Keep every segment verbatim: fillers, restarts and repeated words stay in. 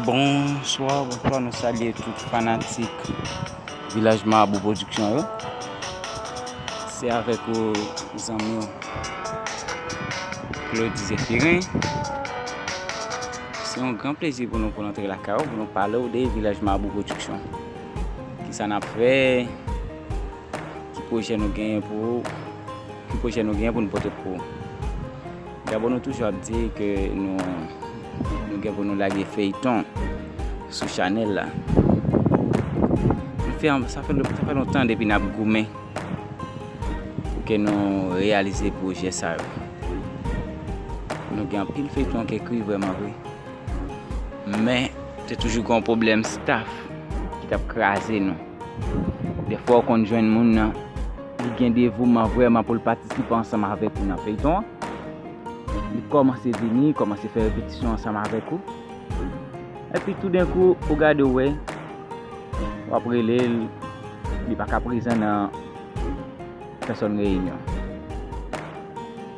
Bonswa, bonswa, nou salye tout fanatik Vilaj Mabou Production yo. Se avèk ou, zanmi w, Claude Zéphirin. Se yon gran plezi pou nou, pou nou antre lakay ou, pou nou pale w de Vilaj Mabou Production. Kisa n ap fè, ki pwojè nou genyen pou ou, ki pwojè nou genyen pou nou pote pou ou. Dabò, nou toujou ap di ke nou, nou gen pou nou lage feyton sou chanèl la. Nou fè, sa fè, sa fè lontan depi n ap goumen pou ke nou reyalize pwojè sa yo. Nou gen anpil feyton k ekri, vrèman vre. Men, te toujou gen yon pwoblèm staff ki t ap kraze nou. Dèfwa, w konn jwenn moun nan, li gen devouman vrèman pou l patisipe ansanm avèk ou nan feyton an. Li kòmanse vini, kòmanse fè repetisyon ansanm avèk ou. Epi toudenkou, ou gade, w wè, w ap rele l, li pa ka prezan nan pèsòn reyinyon.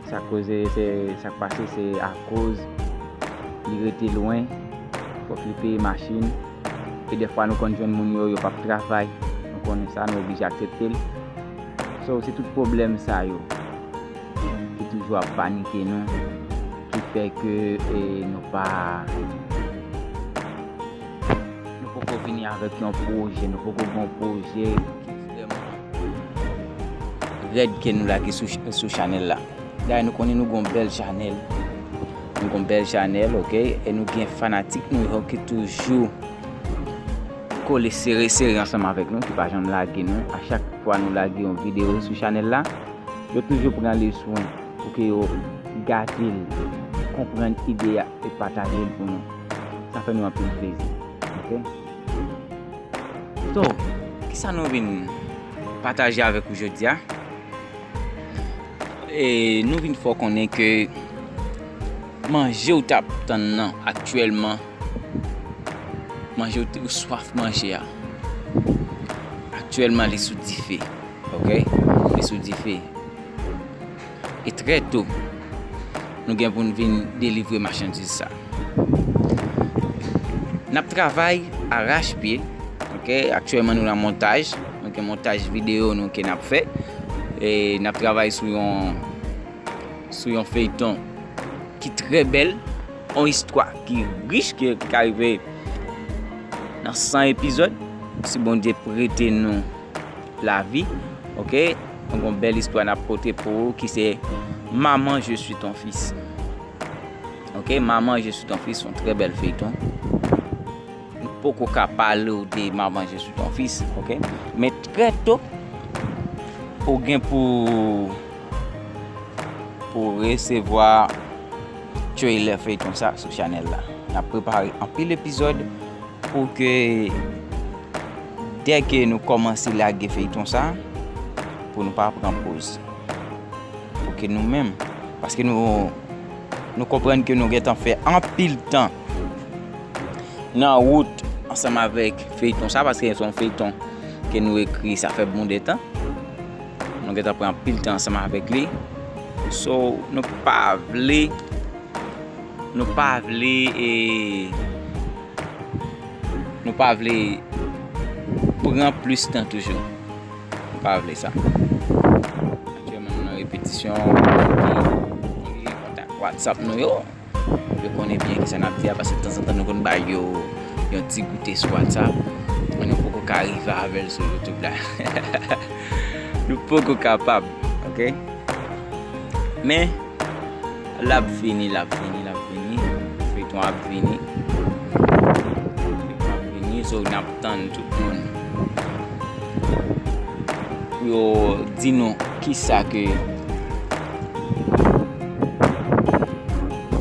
Sa koze, se, sa k pase, se akoz li rete lwen, fòk li peye machin. E dèfwa, nou konn jwenn moun yo, yo p ap travay. Nou konnen sa, nou oblije aksepte l. So, se tout pwoblèm sa yo ki toujou ap panike nou, ki fè ke, e, nou pa, nou poko vini avèk yon pwojè, nou poko gen yon pwojè ki vrèman rèd ke nou lage sou, sou chanèl la. Dayè, nou konnen nou gon bèl chanèl. Nou gon bèl chanèl, oke? E nou gen fanatik nou yo ki toujou kole sere sere ansanm avèk nou, ki pa janm lage nou. A chak fwa nou lage yon videyo sou chanèl la, yo toujou pran le swen pou ke yo gade l, konprann ide a e pataje l pou nou. Sa fè nou anpil plezi. Oke? So, kisa nou vin pataje avèk ou jodi a? E nou vin fè w konnen ke manje w t ap tann nan aktyèlman, manje w te, ou swaf manje a, aktyèlman li sou dife. Oke? Li sou dife. E trè to, nou gen pou n vin delivre machandiz sa. N ap travay arachpye, oke? Aktyèlman, nou nan montaj. Nou gen montaj videyo nou ke n ap fè. E n ap travay sou yon, sou yon feyton ki trè bèl, yon istwa ki rich, ki, ki ka rive nan san epizòd, si Bondye prete nou lavi, oke? Donk, yon bèl istwa n ap pote pou ou ki se Maman, je suis ton fils. Oke, Maman, je suis ton fils, yon trè bèl feyton. Nou poko ka pale w de Maman, je suis ton fils, oke? Men trè to, ou gen pou, pou resevwa trailer feyton sa sou chanèl la. N ap prepare anpil epizòd pou ke dèke nou kòmanse lage feyton sa, pou nou pa pran poz. Pou ke nou menm, paske nou, nou konprann ke nou gentan fè anpil tan nan wout ansanm avèk feyton sa, paske se yon feyton ke nou ekri, sa fè bon de tan. Nou gentan pran anpil tan ansanm avèk li. So, nou pa vle, nou pa vle, e, nou pa vle pran plis tan toujou. Nou pa vle sa. Aktyèlman, nou nan repetisyon. Nou gen kontak WhatsApp nou yo. Yo konnen byen kisa n ap di a, paske tanzantan nou konn bay yo yon ti goute sou WhatsApp. Men nou poko ka rive avè l sou YouTube la. Nou poko kapab, oke? Men, l ap vini, l ap vini, l ap vini. Feyton ap vini. Feyton ap vini, so n ap tann tout moun pou yo di nou kisa ke,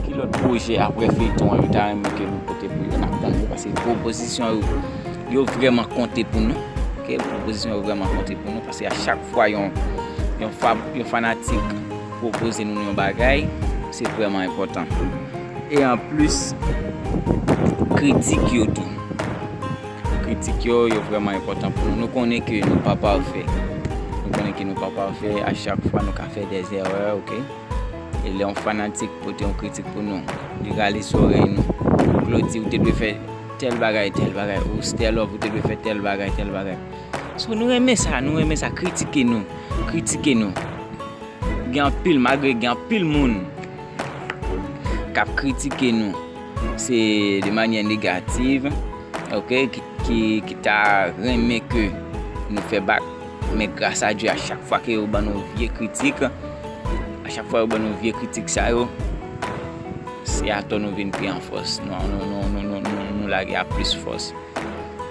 ki lòt pwojè apre feyton an yo ta renmen ke nou pote pou yo, n ap tann yo, paske pwopozisyon yo, yo vrèman konte pou nou. Oke, pwopozisyon yo vrèman konte pou nou, paske a chak fwa yon, yon fa-, yon fanatik pwopoze nou yon bagay, se vrèman enpòtan. E anplis, kritik yo tou. Kritik yo, yo vrèman enpòtan pou nou. Nou konnen ke nou pa pafè. Nou konnen ke nou pa pafè. A chak fwa, nou ka fè dè zèrè, oke? E lè yon fanatik pote yon kritik pou nou, li rale sou orèy nou. Claude, ou te dwe fè tèl bagay, tèl bagay, ou se tèl lòv, ou te dwe fè tèl bagay, tèl bagay. So, nou renmen sa, nou renmen sa, kritike nou, kritike nou. Gen anpil, malgre gen anpil moun k ap kritike nou, se de manyè negativ, oke, ki, ki, ki ta renmen ke nou fè bak. Men gras a Dye, a chak fwa ke yo ban nou vye kritik, a chak fwa yo ban nou vye kritik sa yo, se atò nou vin pran fòs. Nou, nou, nou, nou, nou, nou, nou lage a plis fòs.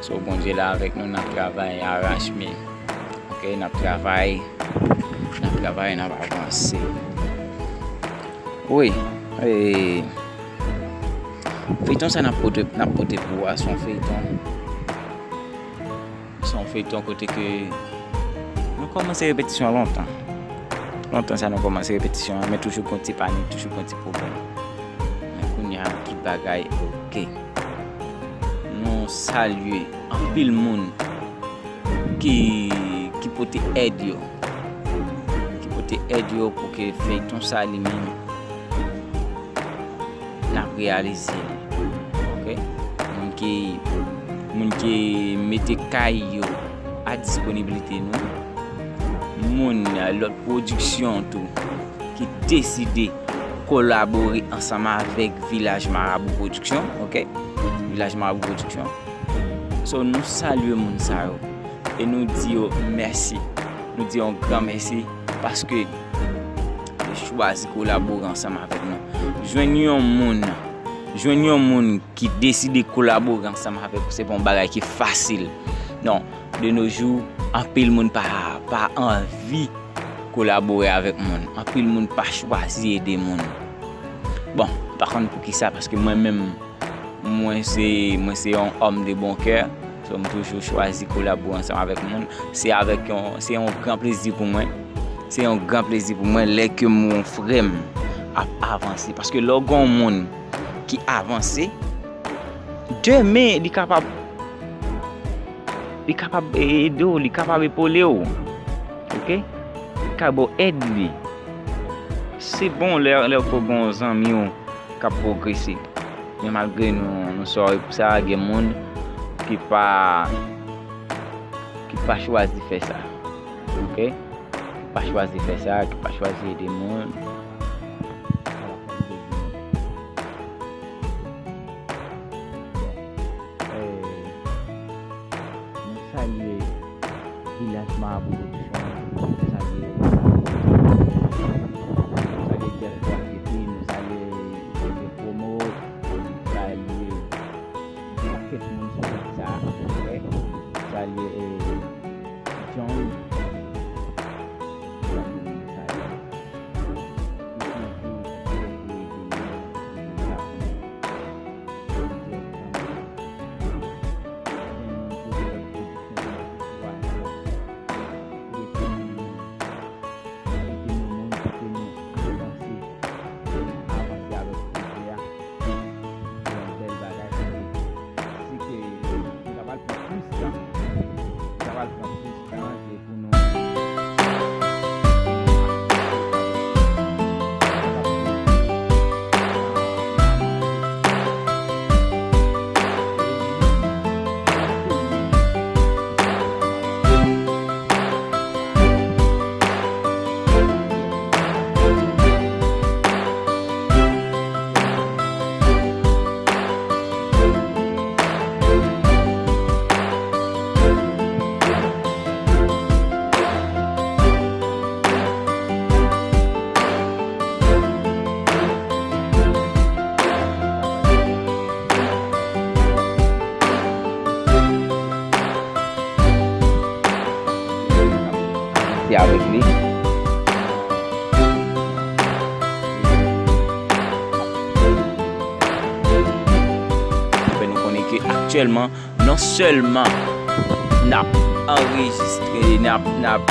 So, Bondye la avèk nou, n ap travay arachpye. Oke, n ap travay, n ap travay, n ap avanse. Wi, e, feyton sa n ap pote, n ap pote pou ou a, se yon feyton. Se yon feyton kote ke nou kòmanse repetisyon an lontan. Lontan sa nou kòmanse repetisyon an, men toujou gon ti panik, toujou gon ti pwoblèm. Men kounye a, tout bagay oke. Nou salye anpil moun ki, ki pote èd yo. Ki pote èd yo pou ke feyton sa li menm, n ap reyalize l. Oke? Moun ki, moun ki mete kay yo a disponibilite nou. Moun, lòt pwodiksyon tou ki deside kolabore ansanm avèk Vilaj Marabou Pwodiksyon, oke? Vilaj Marabou Pwodiksyon. So, nou salye moun sa yo e nou di yo mèsi. Nou di yo yon gran mèsi paske yo chwazi kolabore ansanm avèk nou. Jwenn yon moun, jwenn yon moun ki deside kolabore ansanm avèk ou, se pa yon bagay ki fasil. Non, de nos jours, anpil moun pa, pa anvi kolabore avèk moun. Anpil moun pa chwazi ede moun. Bon, m pa konn poukisa, paske mwen menm, mwen se, mwen se yon homme de bon cœur. So, m toujou chwazi kolabore ansanm avèk moun. Se avèk yon, se yon gran plezi pou mwen. Se yon gran plezi pou mwen lè ke mon frè m ap avanse. Paske lè w gen yon moun ki avanse, demen li kapab, li kapab ede w, li kapab epole w. Oke? Li ka ba w èd li. Se bon lè, lè w gen yon zanmi w k ap pwogrese. Men malgre nou, nou sòri pou sa, gen moun ki pa, ki pa chwazi fè sa. Oke? Ki pa chwazi fè sa, ki pa chwazi ede moun. Sa va fè m plezi. Bon, eh, nou salye Vilaj Marabou Pwodiksyon, nou salye, nou salye Jeff Washington, nou salye Joseph Promo, nou salye yon pakèt moun sou nèt sa, oke? Nou salye, eh, John, nou salye moun sa yo. Se avèk li. Fè nou konnen ke aktyèlman, non sèlman n ap anrejistre, n ap, n ap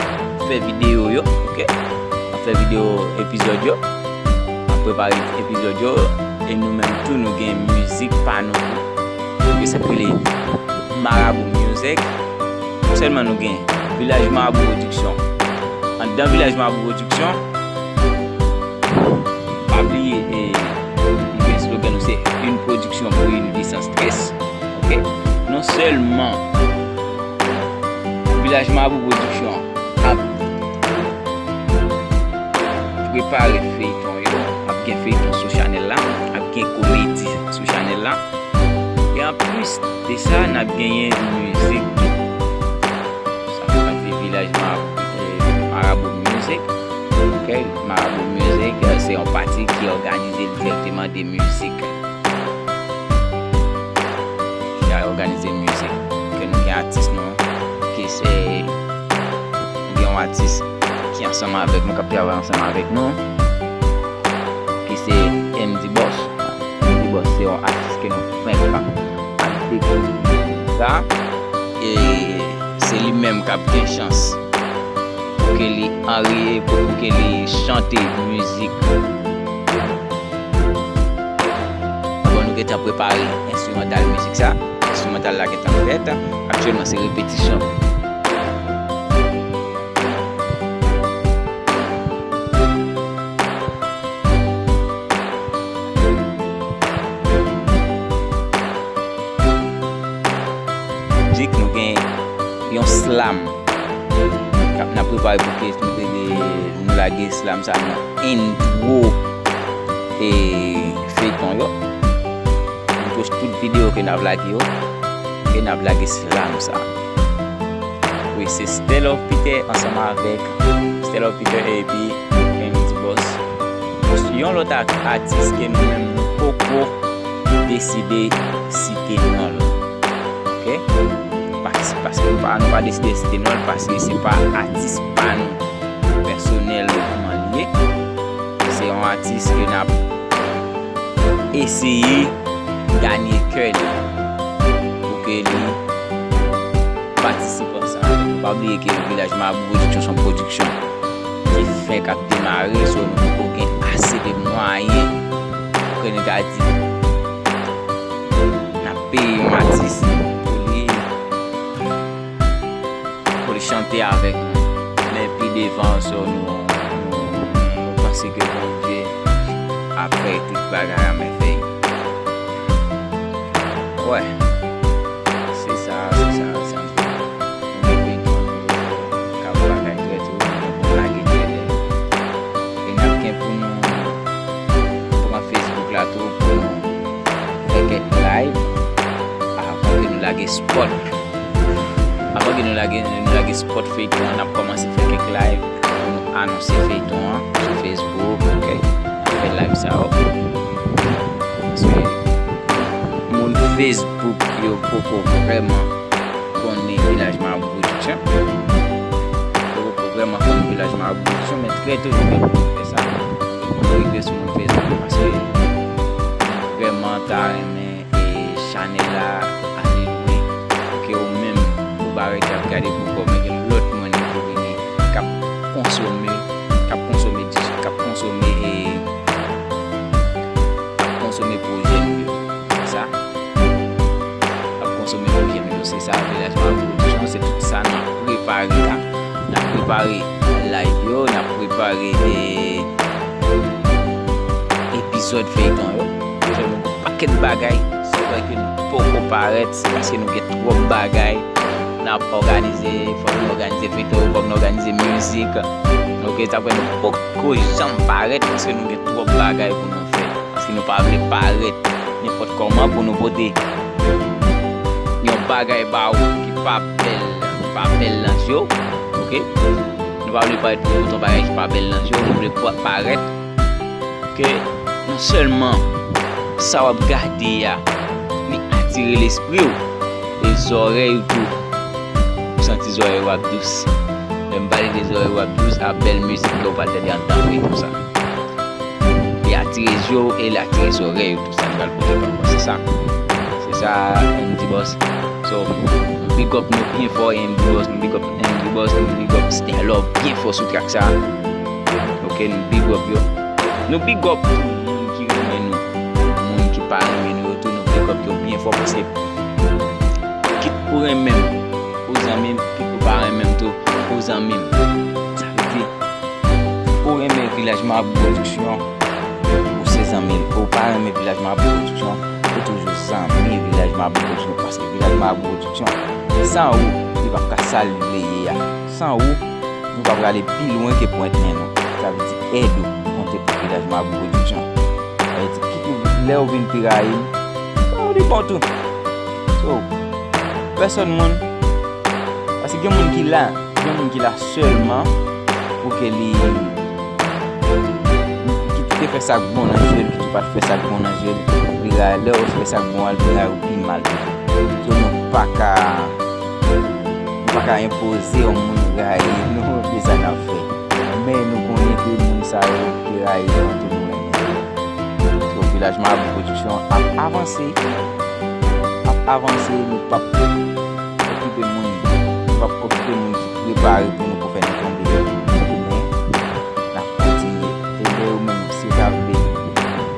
fè videyo yo, oke? N ap fè videyo epizòd yo, n ap prepare epizòd yo, e nou menm tou, nou gen mizik pa nou tou. Yo se rele Marabou Music. Non sèlman nou gen Vilaj Marabou Pwodiksyon. Anndan Vilaj Marabou Pwodiksyon, pa bliye, e, nou gen slogan nou se une production pour une vie sans stress. Ok? Non sèlman Vilaj Mabou Production ap prepare feyton yo, ap gen feyton sou chanèl la, ap gen komedi sou chanèl la. E anplis de sa, n ap genyen mizik tou. Sa se Vilaj Mabou, eh, Marabou Music. Ok? Marabou Music, eh, se yon pati ki òganize l dirèkteman de mizik. Ki òganize mizik. Ke nou gen atis nou, ki se, nou gen yon atis ki ansanm avèk nou, k ap travay ansanm avèk nou, ki se M D Boss. M D Boss se yon atis ke nou fenk ap dekouvri sa. E se li menm k ap gen chans pou ke li anre-, pou, pou ke li chante mizik. Bon, nou gentan prepare enstrimantal mizik sa. Enstrimantal la gentan fèt. Aktyèlman, se repetisyon. Mizik, nou gen yon slam. N ap, n ap prepare pou ke nou te, nou lage slam sa nan entwo, e, feyton yo. Entwo tout videyo ke n ap lage yo, ke n ap lage slam sa. Wi, se Stella Peter ansanm avèk Stella Peter epi M D Boss. Yon lòt a-, atis ke nou menm nou poko deside site non l. Ok? Pas-, paske nou pa, nou pa deside site non l paske se pa atis pa nou pèsonèlman li ye. Se yon atis ke n ap eseye ganye kè li pou ke li patisipe ansanm avèk nou. Pa bliye ke Vilaj Mabou Production se yon pwodiksyon ki fenk ap demare, so nou poko gen ase de mwayen pou ke nou ta di n ap peye yon atis pou li, pou li chante avèk nou. Men pi devan, so nou, nou, nou panse ke Bondye ap fè tout bagay an mèvèy. Wè. Se sa, se sa, se sa. Nou gen feyton nou k ap bagay trè tou, nou lage trè lè. E n ap gen pou nou, pran Facebook la tou pou nou fè kèk live avan ke nou lage spot. Avan ke nou lage, nou lage spot feyton an, n ap kòmanse fè kèk live pou nou anonse feyton an sou Facebook, ok? N ap fè live sa yo. Paske moun Facebook yo poko vrèman konnen Vilaj Mabou Production. Yo poko vrèman konnen Vilaj Mabou Production, men trè tou nou gen pou nou fè sa. Nou rive sou moun Facebook paske nou vrèman ta renmen e chanèl la ale lwen. Pou ke ou menm, ou pa rete ap gade pou kò w, men gen lòt moun ki vini, k ap konsome, k ap konsome dij-, k ap konsome, e, k ap konsome pwojè nou yo. Se sa. K ap konsome pwojè nou yo. Se sa, Vilaj Mabou Production, se tout sa n ap prepare la. N ap prepare live yo, n ap prepare, e, epizòd feyton yo. Fè yon pakèt bagay. Se vre ke nou poko parèt, se paske nou gen twòp bagay. N ap òganize, fòk nou òganize feyton yo, fòk nou òganize mizik. Ok, sa fè nou poko janm parèt, paske nou gen twòp bagay pou nou fè. Paske nou pa vle parèt nenpòt kòman pou nou pote yon bagay ba ou ki pa bèl, ki pa bèl nan je w. Ok? Nou pa vle parèt pou nou pote yon bagay ki pa bèl nan je w. Nou vle pa-, parèt ke non sèlman sa w ap gade a, li atire lespri w, e zòrèy ou tou, ou santi zòrèy ou ap dous. Lè m pale de zòrèy ou ap dous, a bèl mizik ke w pral tande anndan feyton sa. Li atire je w e li atire zòrèy ou tou, sa n pral pote pou nou. Se sa. Se sa, M D Boss. So, nou big up nou byen fò, M D Boss, nou big up M D Boss, nou big up Stanlove byen fò sou track sa. Ok, nou big up yo. Nou big up tou moun ki renmen nou, moun ki pa renmen nou yo tou, nou big up yo byen fò paske kit ou renmen m, ou zanmi m, kit ou pa renmen m tou, ou zanmi m. Sa vle di, ou renmen Vilaj Mabou Production, ou se zanmi l. Ou pa renmen Vilaj Mabou Production, e toujou zanmi Vilaj Mabou Pwodiksyon, paske Vilaj Mabou Pwodiksyon, san ou, li p ap ka sa l vle ye a. San ou, nou pa prale pi lwen ke pwent nen nou. Sa vle di èd ou konte pou Vilaj Mabou Pwodiksyon. Sa vle di, kit ou, lè ou vin pi rayi m, sa vle bon tou. So, pèsòn moun, paske gen moun ki la, gen moun ki la sèlman pou ke li, ki te fè sa k bon nan je l, ki te pa t fè sa k bon nan je l, li rayi, lè ou fè sa k bon an, li rayi ou pi mal toujou. So, nou pa ka, nou pa ka enpoze yon moun rayi nou, se sa n ap fè. Men nou konnen ke moun sa yo ki rayi nou an tou nou renmen yo. So, Vilaj Mabou Pwodiksyon ap avanse, ap avanse, nou p ap okipe moun, nou p ap okipe moun ki prepare pou nou pou fè nou tonbe yo. Men, n ap kontinye. E lè yo menm, si yo ta vle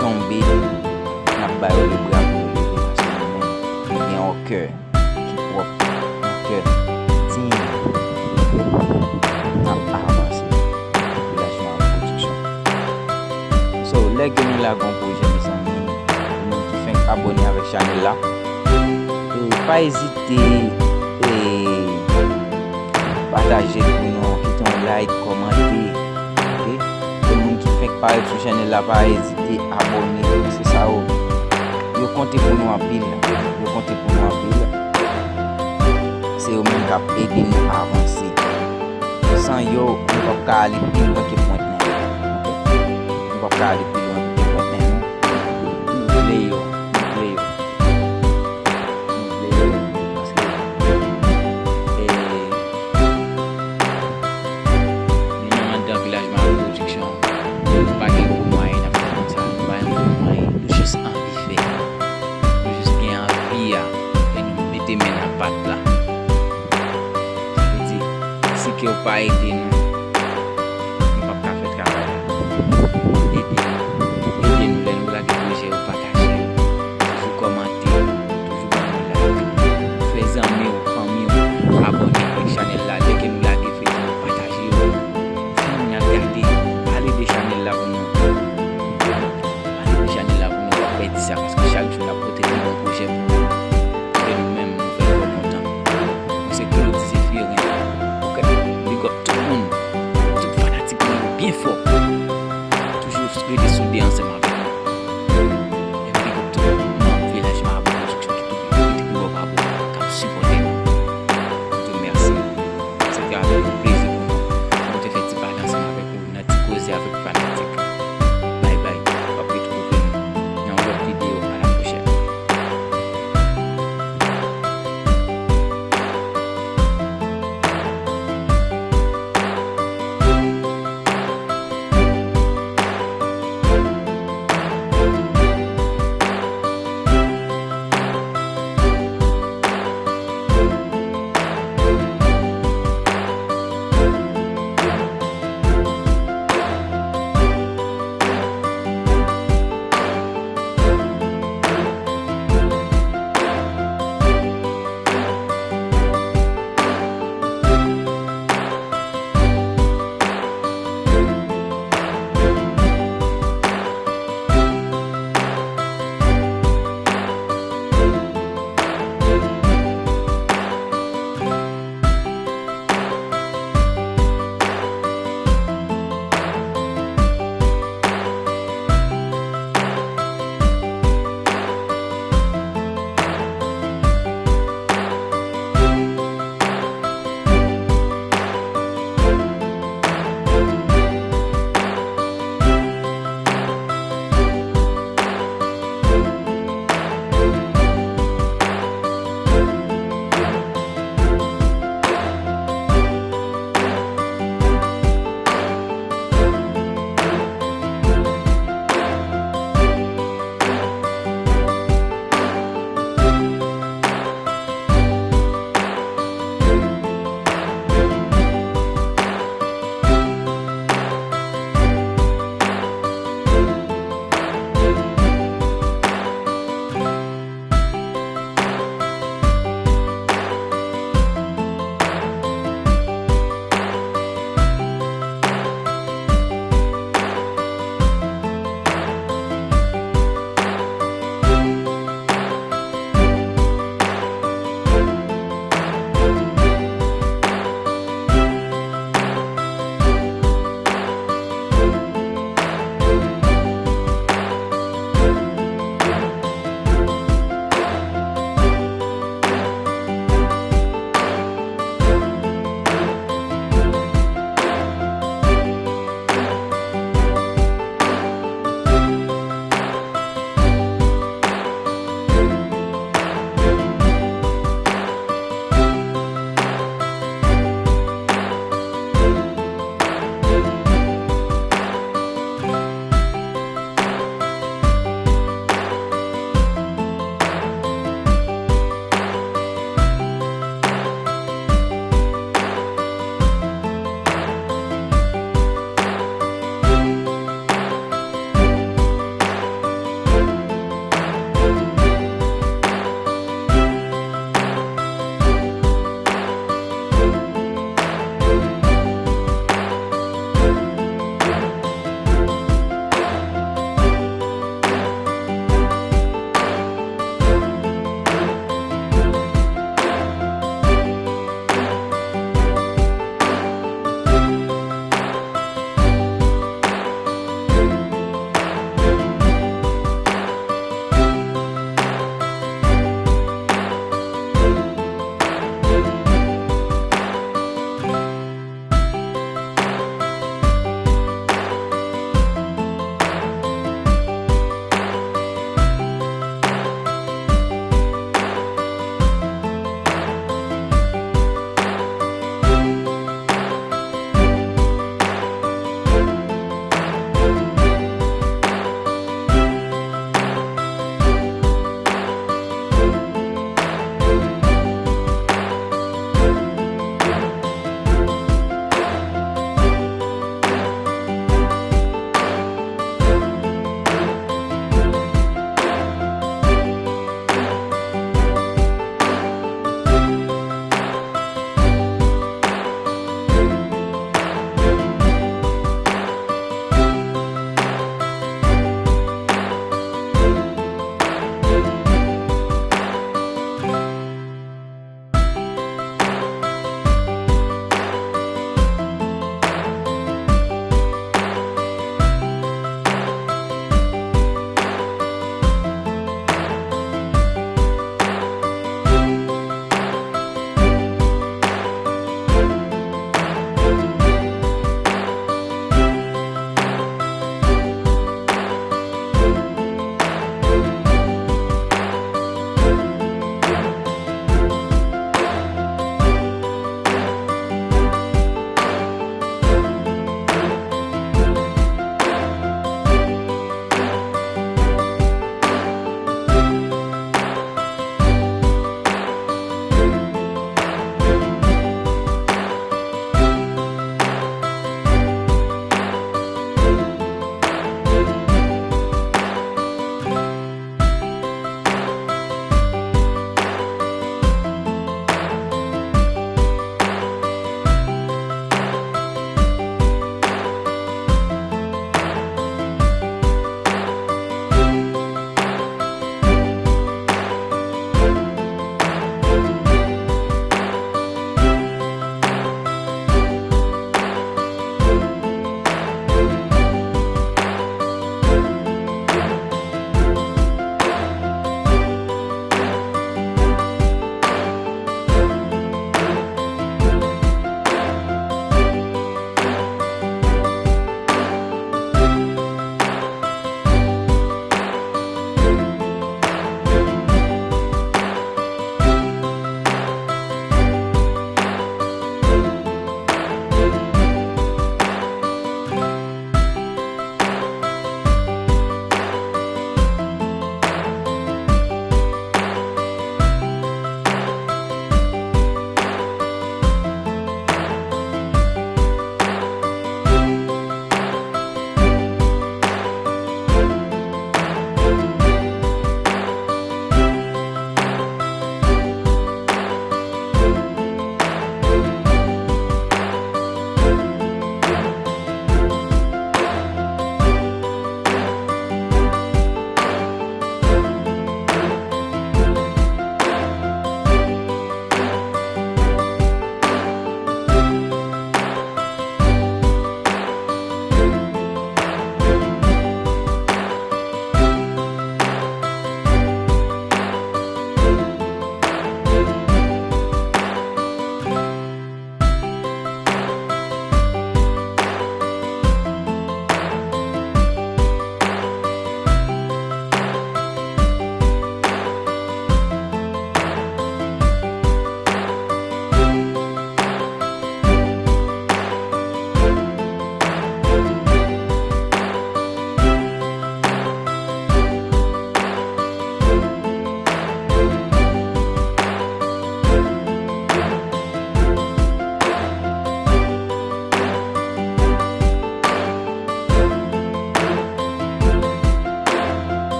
tonbe, n ap ba yo lebra pou yo leve, paske nou menm, nou gen yon kè ki pwòp, yon kè diy. N ap avanse. Vilaj Mabou Pwodiksyon. So, lè ke nou lage yon pwojè, mezanmi, pou moun ki fenk abòne avèk chanèl la, e pa ezite, e, pataje l pou nou, kite yon like, kòmante, ok? Pou moun ki fenk parèt sou chanèl la, pa ezite abòne, se sa yo, yo konte pou nou anpil, yo konte pou nou anpil. Se yo menm k ap ede nou avanse. San yo, nou p ap ka ale pi lwen ke pwent nen nou. Ok? Nou p ap ka ale pi lwen ke pwent nen nou. Nou vle yo, nou vle yo. Nou vle yo, paske, e, nou menm anndan Vilaj Mabou Pwodiksyon, nou pa gen gwo mwayen n ap fè konsa, nou pa gen gwo mwayen, nou jis anvi fè. Nou jis gen anvi a, e nou mete men nan pat la. Sa vle di, si ke w pa ede nou, nou p ap ka fè travay la. Ede nou, ede nou lè nou lage pwojè yo, pataje yo, toujou kòmante, toujou ban nou like. Fè zanmi w, fanmi w abòne ak chanèl la. Lè ke nou lage feyton yo, pataje yo. Fè moun y ap gade, pale de chanèl la pou nou. Pale de chanèl la pou nou, w ap pèdi sa, paske chak jou n ap pote pi bon pwojè pou nou. Ke nou menm, nou fè kò kontan. Mwen se Claude Zéphirin. Ok? Big up tout moun. Tout fanatik mwen yo byen fò. Toujou rete soude ansanm avèk nou. E big up tout moun. Manm Vilaj Mabou Pwodiksyon ki tou, ki tou pi bò pa bò, k ap sipòte nou. Tout mèsi. Se te avèk yon plezi pou nou. Nou te fè ti pale ansanm avèk ou nan ti koze avèk fanatik.